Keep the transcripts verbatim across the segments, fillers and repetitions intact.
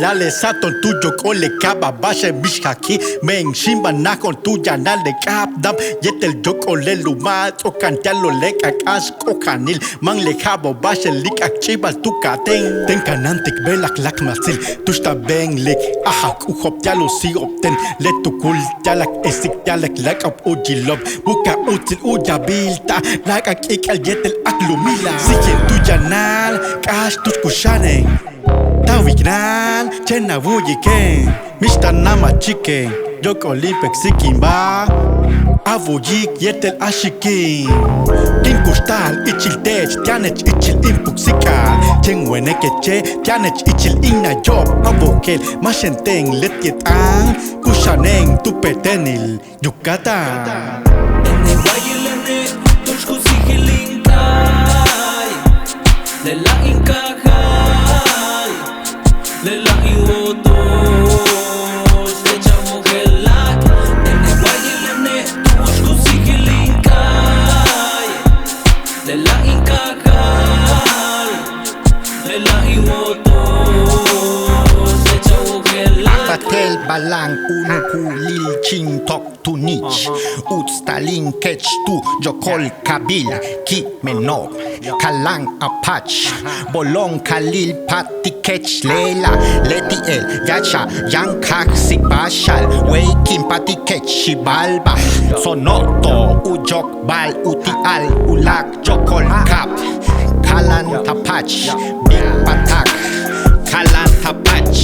La'ale' sa'aton tu yóok'ol le ka'aba'ax ba'axe' mix jaki', men xíimbanajo'on tu yanal le k'ab dam yéetel yóok'ol le lumal, ts'o'okan ti'al le k'ak'ax k'ojanil, máan le ja'abo'ob ba'axe' líik'ak ch'i'ibal tu ka'atéen. Ten kanáantik bejla'e' k láak' masil tu'ux ta been líik, ajak k'ujo'ob ti'al u síijo'ob ten, le tuukul ti'al k esik ti'al k láak'o'ob u yilo'ob, buka'aj utsil u yaabilta'al láak'ak k'i'ik'al yéetel k lu'umilal. Síijen tu yanal k'ax tu'ux kuxa'anen, ta wiknal chéen a wu'uyiken, mix táan a machiken, yóok'ol in péek síikinbáa, a wu'uyik yéetel a xikin. Kin kuxtal ichil teech, ti'anech ichil in puksi'ik'al, chéen wenekeche', ti'anech ichil in nayo'ob, a wojel máaxem teen leti' yéetel t'aan, kuxa'anen tu petenil Yucatán. Tene' wayilene' tu'ux ku síijil in kaay, lela' in kaajal, lela' in wotoch teech a wojel láak'. Tene' wayilene' tu'ux ku síijil in kaay, lela' in kaajal, lela' in wotoch teech a wojel láak'. Patel balan unuk u lil chin tok tunich, uts talin kech tu yokol kabil, kimenob kalan apach, bolon kalil pat ti kech lela', leti'e' yach a yaan kajsik baaxal, wey kin pat ti kech xibalba, sonoto u yok bal uti'al u láak' yokol kab, kalan tapach, bik patak, kalan tapach,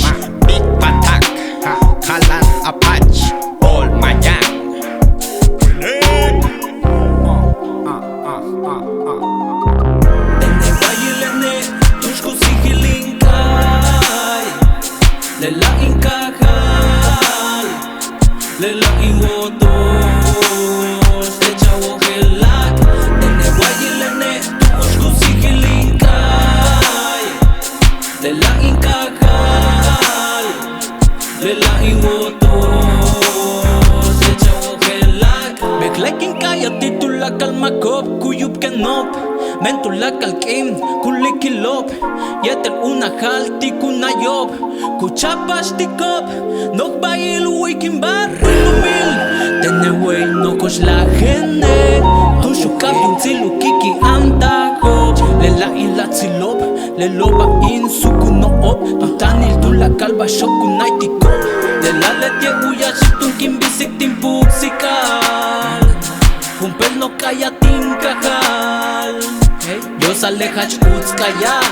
bik patak, kalan apach, ol mayan. Tene' wayilene' tu'ux ku síijil in kaay, lela' in kaajal, lela' in wotoch teech a wojel láak'. Tene' wayilene' tu'ux ku síijil in kaay, lela' in kaajal, lela' in wotoch teech a wojel láak'. Bejla'e' kin ka'ayatil tuláakal máako'ob ku yubikeno'ob, men tuláakal k'iin ku líikilo'ob yéetel unajal ti' ku nayo'ob, ku cha'p'axtiko'ob noj ba'al u wiikinbáa u lu'umil. Tene' wey nojoch lajene' tu'ux u k'ab yuumtsil u kiki'antajo'ob, lela' in láajtsilo'ob, le lo'oba' in sukuno'ob, tu táanil tuláakal ba'axo'ob ku na'aytiko'ob, lela' leti'e' u yáaxik túun kin bisik tin puksi'ik'al, jump'éel noj k'ayaj tin kaajal, Diosal le jach uts k'ayaj.